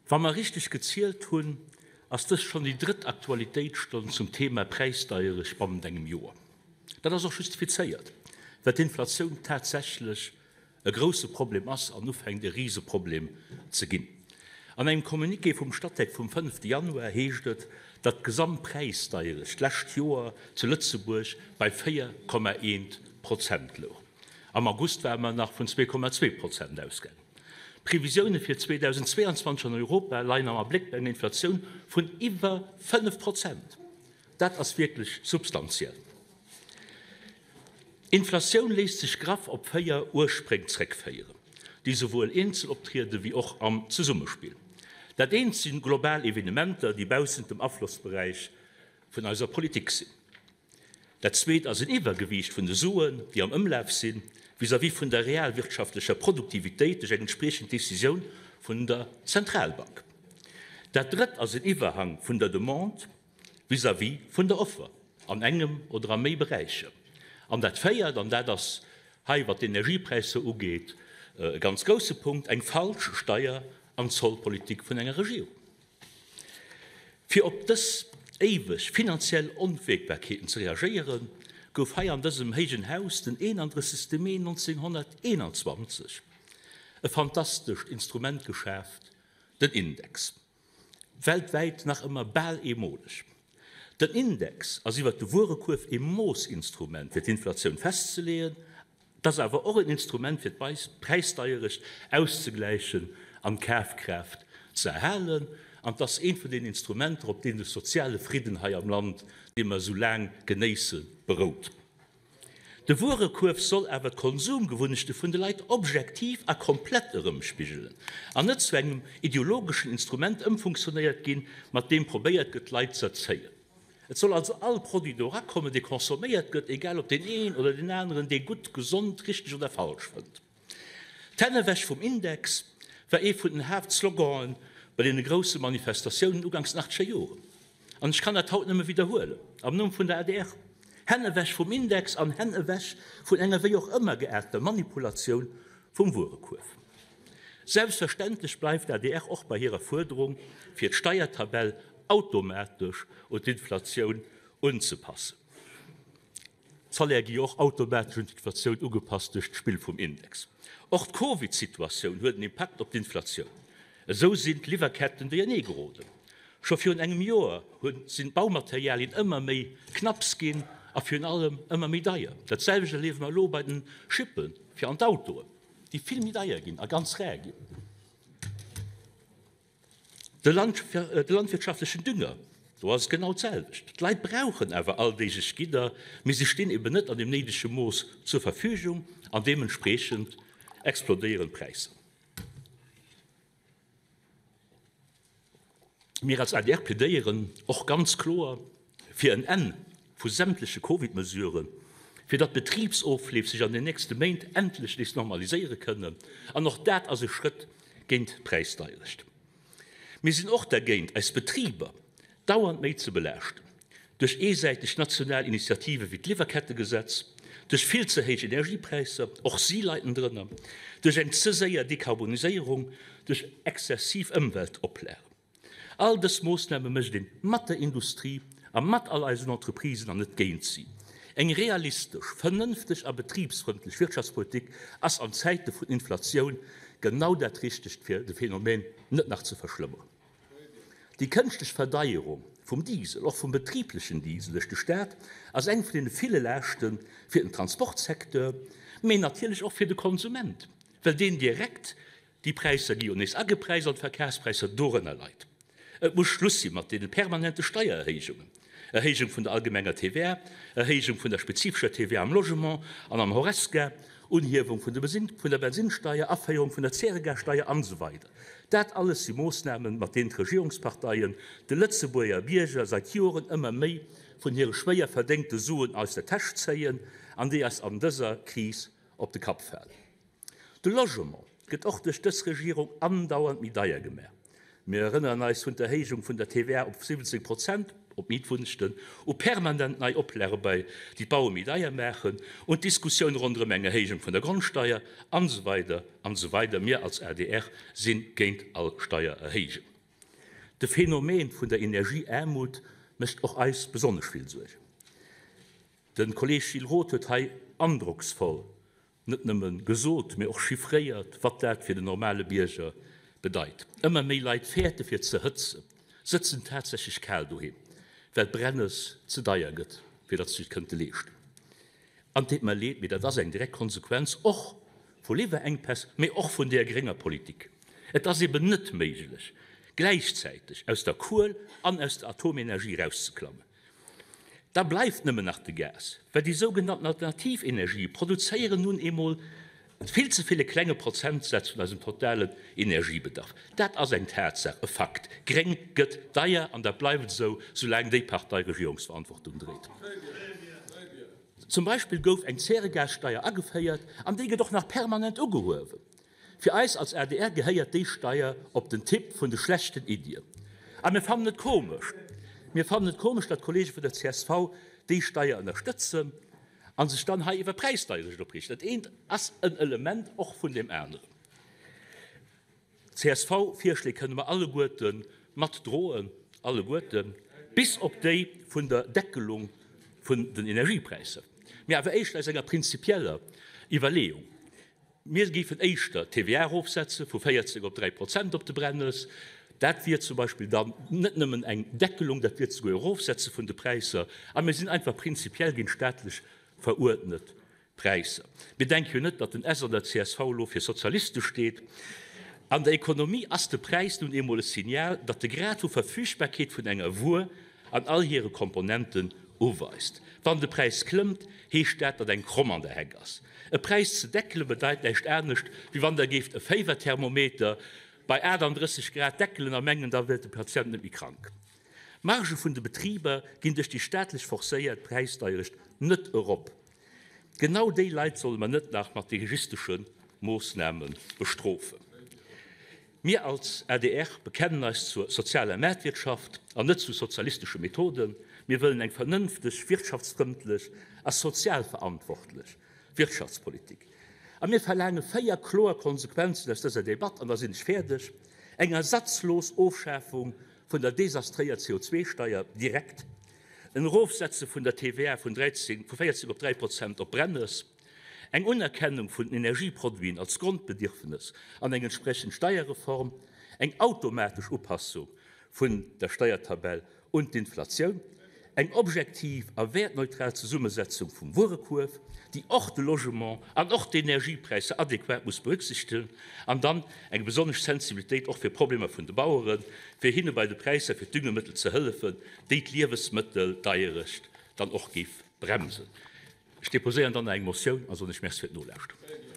Wa mer richteg gezielt hunn, ass dëst schonn déi drëtt Aktualitéitsstonn zum Thema Präisdeierecht bannent engem Joer. Dat ass och justifizéiert, well d'Inflatioun tatsächlech e grousse Problem ass an ufänkt e Riseproblem ze ginn. An engem Communiqué vum Statec vum fënnefte Januar heescht et, datt d'Gesamtpräisdeierecht d'lescht Joer zu Lëtzebuerg bei 4,1 Prozent louch. Am August ware mer nach vun 2,2 Prozent ausgaangen. D'Previsioune fir 2022 an Europa leien am Abléck bei enger Inflatioun vun iwwer 5 Prozent. Dat ass wierklech substantiell. Inflatioun léisst sech graff op 4 Urspréng zréckféieren, déi souwuel eenzel optriede wéi och am Zesummespill. Dat eent si global Evenementer, déi baussent dem Aflossberäich vun eiser Politik sinn. Dat zweet ass en Iwwergewiicht vun de Suen, déi am Ëmlaf sinn, vis-à-vis vun der realwirtschaftlecher Produktivitéit duerch eng entspriechend Décisioun vun der Zentralbank. Dat drëtt ass en Iwwerhang vun der Demande vis-à-vis vun der Offer an engem oder a méi Beräicher. An dat véiert, an dat ass hei, wat d'Energiepräisser ugeet, e ganz grousse Punkt, eng falsch Steier an Zollpolitik vun enger Regierung. Fir op dës éiweg finanziell Onwierkbarkeeten ze reagéieren, gouf hei an dësem héijen Haus den 31. Mee 1921 e fantastescht Instrument geschaaft, den Index. Weltwäit nach ëmmer bal eemoleg. Den Index ass iwwer de Wuerekuerf ee Moossinstrument fir d'Inflatioun festzeleeën Et ass awer och en Instrument fir d'Präisdeierecht auszegläichen an d'Kafkraaft ze erhalen. An et ass eent vun den Instrumenter, op deem de soziale Fridden hei am Land, dee mer esou laang genéissen, berout. De Wuerekuerf soll awer d'Konsumgewunnechte vun de Leit objektiv a komplett erëmspigelen an net zu engem ideologeschen Instrument ëmfunktionéiert ginn, mat deem probéiert gëtt, d'Leit z'erzéien. Et soll also all Produit do erakommen, dee consomméiert gëtt, egal ob deen een oder deen aneren dee gutt, gesond, richteg oder falsch fënnt. D'Hänn ewech vum Index war ee vun den Haaptsloganen bei deene grousse Manifestatiounen uganks den achtzeger Joren. An ech kann dat haut nëmme widderhuelen, am Numm vun der adr, Hänn ewech vum Index an Hänn ewech vun enger wéi och ëmmer geaarter Manipulatioun vum Wuerekuerf. Selbstverständlech bleift d'ADR och bei hirer Fuerderung, fir d'Steiertabell automatesch un d'Inflatioun unzepassen. D'Salaire gi jo och automatesch un d'Inflatioun ugepasst duerch d'Spill vum Index. Och d'Covid-Situatioun huet en Impakt op d'Inflatioun. Esou sinn d'Liwwerketten duerjernee geroden. Scho virun engem Joer sinn d'Baumaterialien ëmmer méi knapps ginn a virun allem ëmmer méi deier. Dat selwecht erliewe mer elo bei den Chippe fir an d'Autoen. déi vill méi deier ginn a ganz rar ginn. De landwirtschaftlechen Dünger, do ass et genau d'selwecht. D'Leit brauchen awer alldeeglech Gidder, mee se stinn eben net an deem néidege Mooss zur Verfügung an deementspreechend explodéieren d'Präisser. Mir als adr plädéieren och ganz kloer fir en Enn vu sämtleche Covid-Mesuren, fir datt d'Betribsofleef sech an den nächste Méint endlech nees normaliséiere kënnen. An och dat ass e Schrëtt géint d'Präisdeierecht. Mir sinn och dergéint, eis Betriber dauernd méi ze belaaschten duerch eesäiteg national Initiative wéi d'Liwwerkettegesetz, duerch vill ze héich Energiepräisser, och si leiden drënner, duerch eng ze séier Dekarboniséierung, duerch exzessiv Ëmweltoplagen. All dës Moossname mécht ee mat der Industrie a mat all eisen Entreprisen an net géint si. Eng realistesch, vernënfteg a betribsfrëndlech Wirtschaftspolitik ass an Zäite vun Inflatioun genau dat Richtegt fir de Phänomen net nach ze verschlëmmeren. Déi kënschtlech Verdeierung vum Diesel, och vum betriblechen Diesel, duerch de Staat ass eng vun deene ville Laaschte fir den Transportsecteur, mee natierlech och fir de Konsument, well deen direkt, déi Präisser gi jo nees agepräist an d'Verkafspräisser, dorënner leit. Et muss Schluss si mat deene permanente Steiererhéijungen, Erhéijung vun der allgemenger TVA, Erhéijung vun der spezifescher TVA am Logement an am Horesca, Unhiewung vun der Bensinssteier, Aféierung vun der Zäregassteier an esou weider. Dat alles si Moossnamen, mat deenen d'Regierungsparteien de Lëtzebuerger Bierger seit Joren ëmmer méi vun hire schwéier verdéngte Suen aus der Täsch zéien an déi eis an dëser Kris op de Kapp falen. De Logement gëtt och duerch dës Regierung andauernd méi deier gemaach. Mir erënneren eis un d'Erhéijung vun der TVA op 17 Prozent op Mietwunnegten, u permanent nei Oplage bei déi d'Baue méi deier maachen, un d'Diskussioun ronderëm eng Erhéijung vun der Grondsteier, an esou weider an esou weider. Mir als adr si géint all Steiererhéijung. De Phänomen vun der Energieaarmut mécht och eis besonnesch vill Suergen. De Kolleeg Gilles Roth huet hei androcksvoll net nëmme gesot, mee och chiffréiert, wat dat fir den normale Bierger bedeit. Ëmmer méi Leit fäerte fir ze hëtzen, sëtzen tatsächlech kal doheem, well d'Brennes ze deier gëtt, fir datt se sech et kënnte leeschten. An et deet mer leed, mee dat ass eng direkt Konsequenz och vu Liwwerenkpäss, mee och vun deer grénger Politik. Et ass eben net méiglech, gläichzäiteg aus der Kuel an aus der Atomenergie erauszeklammen. Da bleift nëmmen nach de Gas, well déi sougenannten alternativ Energië produzéieren nun eemol vill ze vill e klenge Prozentsaz vun eisem totalen Energiebedarf. Dat ass eng Tatsaach, e Fakt. Gréng gëtt deier an dat bleift esou, soulaang déi Partei Regierungsverantwortung dréit. Zum Beispill gouf eng Zäregassteier ageféiert an déi gëtt och nach permanent ugehuewen. Fir eis als adr gehéiert déi Steier op den Tipp vun de schlechten Iddien. A mir fannen et komesch, mir fannen et komesch, datt d'Kollege vun der csv déi Steier ënnerstëtzen a sech dann hei iwwer Präisdeierecht opreegen. Dat eent ass en Element och vun deem aneren. D'CSV-Virschléi kënne mer alleguerte mat droen, alleguerten, bis op déi vun der Deckelung vun den Energiepräisser, mee awer éischter aus enger prinzipieller Iwwerleeung. Mir géifen éischter d'TVA erofsetze vu 14 op 3 Prozent op de Brennes. Dat wier zum Beispill dann net nëmmen eng Deckelung, dat wier souguer e Erofsetze vun de Präisser. A mir sinn einfach prinzipiell géint staatlech veruerdnet Präisser. Mir denke jo net, datt den S an der csv elo fir Sozialiste steet. An der Ekonomie ass de Präis nun eemol e Signal, datt de Grad vu Verfügbarkeet vun enger Wuer an all hire Komponenten uweist. Wann de Präis klëmmt, heescht dat, datt eng Kromm an der Heck ass. E Präis ze deckele bedeit näischt anescht, wéi wann Der géift e Féiwerthermometer bei 38 Grad deckelen a mengen, da wier de Patient net méi krank. D'Margë vun de Betriber ginn duerch déi staatlech forcéiert Präisdeierecht net erop. Genau déi Leit solle mer net nach mat dirigistesche Moossname bestrofen. Mir als adr bekennen eis zur sozialer Maartwirtschaft an net zu sozialistesche Methoden. Mir wëllen eng vernënfteg, wirtschaftsfrëndlech a sozial verantwortlech Wirtschaftspolitik. A mir verlaange 4 kloer Konsequenzen aus dëser Debatt, an da sinn ech fäerdeg, Eng ersatzlos Ofschafung vun der desastréier CO2-Steier direkt, en Erofsetze vun der TVA vun 13, vu 14 op 3 Prozent op Brennes, eng Unerkennung vun den Energieproduiten als Grondbedierfnes an eng entsprechend Steierreform, eng automatesch Upassung vun der Steiertabell un d'Inflatioun, eng objektiv a wäertneutral Zesummesetzung vum Wuerekuerf, déi och de Logement an och d'Energiepräisser adequat muss berücksichtegen, an dann eng besonnesch Sensibilitéit och fir Problemer vun de Baueren, fir hinne bei de Präisser fir d'Düngemëttel ze hëllefen, déi d'Liewesmëtteldeierecht dann och géif bremsen. Ech deposéieren dann nach eng Motioun a soen lech Merci fir d'Nolauschteren.